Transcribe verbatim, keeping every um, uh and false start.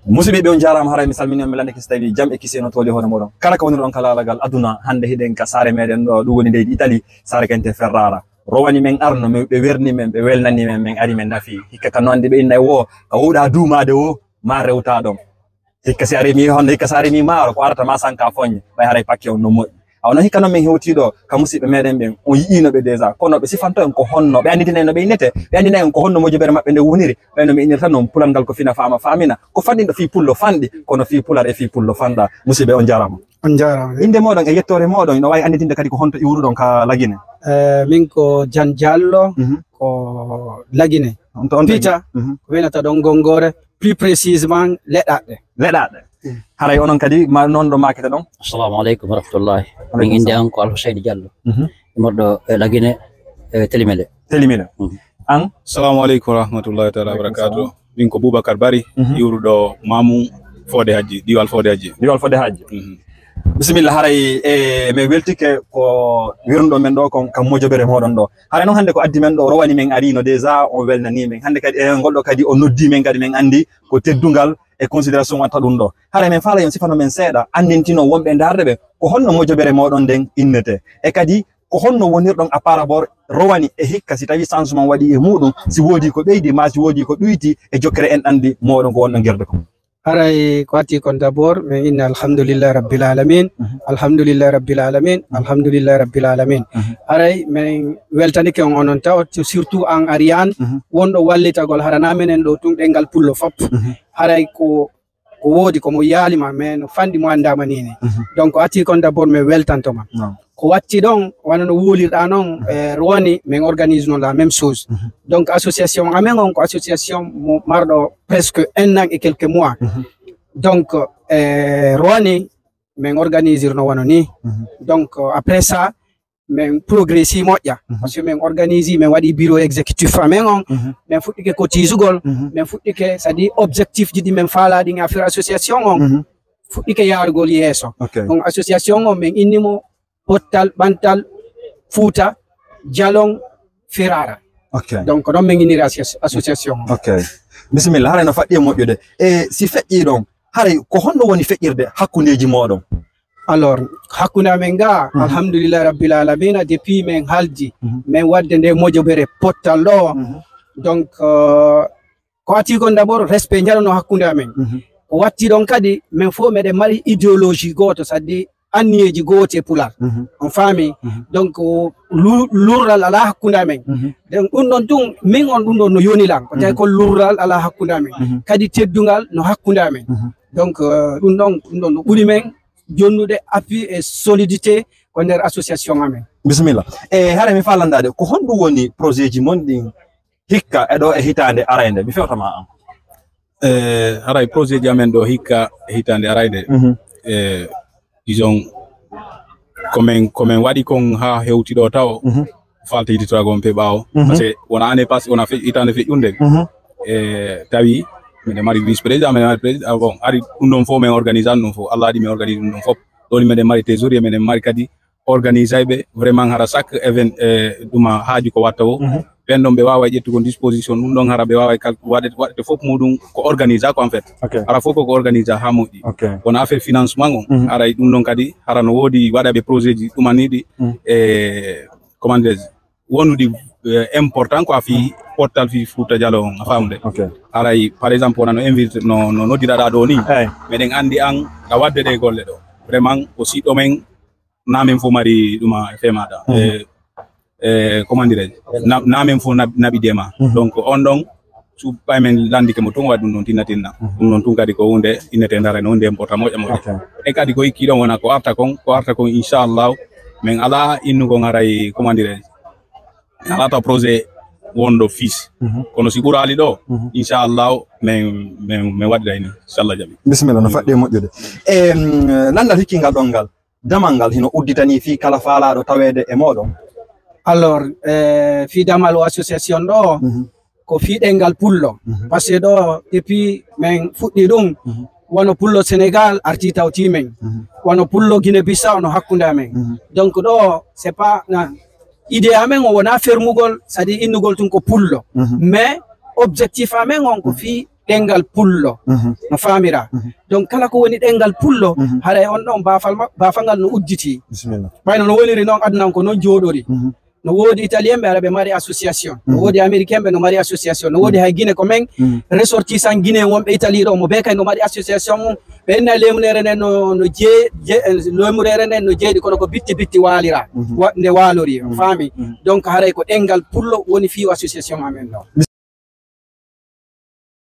Musidɓe, ɓe on jaaraama, haray mi salmini on, mi landike so tawi jam e kisiyee no tooli hoore mooɗon. Kala ko woni ɗon ka laalagal aduna, hannde hiɗen ka saare meɗen ɗo, ɗum woni leydi Italie, saare kante Ferrara. Rowani men arno, men ɓe werni men, ɓe welnani men, men ari men nafi. Hikka ka no andi ɓe inna e wo, ka wuɗa duumaade wo, ma rewta ɗon. Hikka si ari mi honno, hikka si ari mi maaro, ko arata ma sanka foññe, ɓay haray pakke on no moƴƴi. Awa non hikka non min hewtii ɗo ka musiɓɓe meɗen ɓen, on yi'iino ɓe déjà, kono ɓe sifanto en ko honno, ɓe anndinay no ɓe innete, ɓe anndinay en ko honno mojobere maɓɓe nde woniri, ɓay no mi innirta non, pulangal ko fina faama faamina, ko fanɗinɗo fii pullo fanɗi, kono fii pular e fii pullo fanɗa. Musiɓɓe, on jaaraama. On jaaraama. Innde mooɗon e yettoore mooɗon, ino waawi annditinde kadi ko honto iwruɗon ka Lagine? Eh, min ko Jan Diallo, Mhm. ko Lagine. On to, on to Pita, Mhm. ko wiynata ɗon Gonngoore, plus précisément Leɗɗaɗɗe. Leɗɗaɗɗe. Mm. Haray onon kadi, ma, non ɗo maakete ɗon? Assalamu aleykum wa rahmatullahi. Aleykum Min innde salam. An ko Alhuseyni Diallo. Mhm. Immorɗo e Lagine, e Telimele. Telimele. Mhm. An? Assalamu aleykum wa rahmatullahi taala wa Aleykum barakatuh. Salam. Min ko Boubacar Bari, Mhm. iwruɗo Mamou Fodé Hadji, Diwal Fodé Hadji. Diwal Fodé Hadji. Mhm. Bisimilla, haray, e, min weltike ko wirnuɗo men ɗo kon kam mojobere moɗon ɗo. Haray non hannde ko addi men ɗo, rowani men ariino déjà, on welnani men. Hannde kadi, e, ngol ɗo kadi o noddi men kadi, men anndi ko teddungal e considération watta ɗum ɗo. Haray men faala yon sifano men seeɗa, anndintino wonɓe ndaarde ɓe, ko honno mojobere moɗon nden innete. E kadi, ko honno wonirɗon à part abord rowani e hikka si tawi changement waɗi e muɗum, si woodi ko ɓeydi, ma si woodi ko ɗuyti e jokkere en anndi moɗon ko wonɗon gerde kon. Haray ko ati kon d'abord, min inna alhamdulillahi rabbil alamin, Mhm. alhamdulillahi rabbil alamin, Mhm. alhamdulillahi rabbil alamin. Mhm. Haray min weltanike on onon taw, surtout an Ariane, Mhm. wonɗo wallitagol harana menen ɗo tun ɗengal pullo fop. Mhm. Haray ko, ko woodi ko mo yaalima, mais no fanɗi mo anndaama ni ni. Mhm. Donc ati kon d'abord min weltanto ma. Non. Ko watti ɗon, wano no wuulirɗa non, Mhm. e Rowani, min organise non la même chose. Mhm. Donc, association amen on ko association mo marɗo presque un an et quelques mois. Mhm. Donc, e Rowani, min organisirno wano ni. Mhm. Donc, après ça, min progressi moƴƴa. Mhm. Parce que min organise, min waɗi bureau exécutif amen on. Mhm. Min fuɗɗike cotisugol, Mhm. min fuɗɗike, c'est-à-dire objectif ji ɗi min faala ɗin affaire association on. Mhm. Fuɗɗike yaarugol yeeso. Ok. Donc, association on, min inni mo Pottal Ɓantal Fuuta Jalon Ferrara. Ok. Donc, ɗon min inniri asso-, association. Ok. Bisimilla, haray no faɗɗi e moƴƴude. E si feƴƴi ɗon, haray ko honno woni feƴƴirde hakkundeeji moɗon? Alors, hakkunde amen ga, Mhm. alhamdulillahi rabbil alamina, depuis min haldi, Mhm. min wadde nde mojobere pottal ɗo. Mhm. Donc, euh, ko ati kon d'abord, respect jarano hakkunde amen. Mhm. Ko watti ɗon kadi, min fof meɗen mari idéologie gooto, c'est-à-dire anniyeeji goote pular. Mhm. On faami? Mhm. Donc, lu-, lurral alaa hakkunde amen. Mhm. Donc, ɗum ɗon tun, min on ɗum ɗon no yoni lan. Ko tawi Mhm. ko lurral alaa hakkunde amen. Mhm. Kadi teddungal no hakkunde amen. Mhm. Donc, euh, ɗum ɗon, ɗum ɗon no ɓuri men jonnude appui et solidité ko nder association amen. Bisimilla. E haray mi faa landaade, ko honɗum woni projet ji mon ɗin hikka e ɗo e hitaande arayde? Mi fewta ma an. E haray projet ji amen ɗo hikka e hitaande arayde. Mhm. E disons, ko men, ko men waɗi kon haa hewti ɗo tawo, Mhm. falta yititorago on pe ɓaawo. Mhm. Parce que wona année passée, wona fe-, hitaande feƴƴunde. Mhm. E tawi miɗen mari vice président, miɗen mari président. Ah, bon, ari ɗum ɗon fof men organise an ɗum fof. Allah waɗi men organise ɗum ɗon fof. Ɗoni meɗen mari trésorier, meɗen mari kadi organisayɓe vraiment hara chaque event, e ɗuma haaju ko watta o. Mhm. Ɓen ɗon ɓe waaway ƴettugol disposition, ɗum ɗon hara ɓe waaway kal-, waɗe-, waɗete fof muɗum ko organisa ko en fait. Ok. Hara fof koko organisa haa moƴƴi. Ok. Kono affaire financement on, Mhm. haray ɗum ɗon kadi hara no woodi waɗaɓe projet ji ɗumaniɗi Mhm. e, comment dirais-je, wonuɗi, eh, important quoi fii pottal fii Fuuta Jalon on, a faamde. Ok. Haray, par exemple, wona no invite, no, no noddiraɗa ɗo ni. Eyi. Meɗen anndi an, ɗa waɗde ɗe golle ɗo. Vraiment, ko siɗɗo men, na men fof mari ɗum e fee maɗa. Mhm. E, e, comment dirais-je? Na, na men fof nab-, naɓi dema. Mhm. Donc, on ɗon, su ɓay men lanndike mo tun, waɗi ɗum ɗon tinna tinna. Mhm. Ɗum ɗon tun kadi ko huunde innete ndara no huunde important moƴƴa moƴƴa. Ok. E kadi ko ikki ɗon wona ko arta kon, ko arta kon inchallahu, men alaa innugol haray, comment dirais-je? Alaa taw projet wonɗo fiis. Mhm. Kono si ɓuraali ɗo, Mhm. inchallahu, men, men, men waɗiray ni, si Allah jaɓi. Bisimilla, no faɗɗi e moƴƴude. Em, lanndal hikkingal ɗon ngal, damal ngal hino udditanii fii kala faalaaɗo taweede e mooɗon? Alors, eh, fii damal o association ɗo, Mhm. ko fii ɗenngal pullo. Mhm. Parce que ɗo, depuis men fuɗɗi ɗum, Mhm. wano pullo Sénégal arti tawti men. Mhm. Wano pullo Guinée Bissau no hakkunde amen. Mhm. Donc ɗo, c'est pas, na, idée amen o wona fermugol, c'est-à-dire innugol tun ko pullo. Mhm. Mais objectif amen on ko Mhm. fii ɗenngal pullo. No faamira. Donc kala ko woni ɗenngal pullo, haray on ɗon baafal ma- baafal ngal no udditi. Ɓayno no woniri noon, aduna on ko noon jooɗori. No woodi Italien ɓe, ara ɓe mari association. No woodi Américain ɓe, no mari association. No woodi hay Guinée ko men, ressortissant Guinée wonɓe Italie ɗo, mo bee kay no mari association mum. Ɓe enna leymunere nden no, no jee-, jee-, leymunere nden no jeeɗi, kono ko bitti bitti waalira. Wa- nde waalori, on faami. Donc haray ko ɗenngal pullo woni fii association amen ɗo.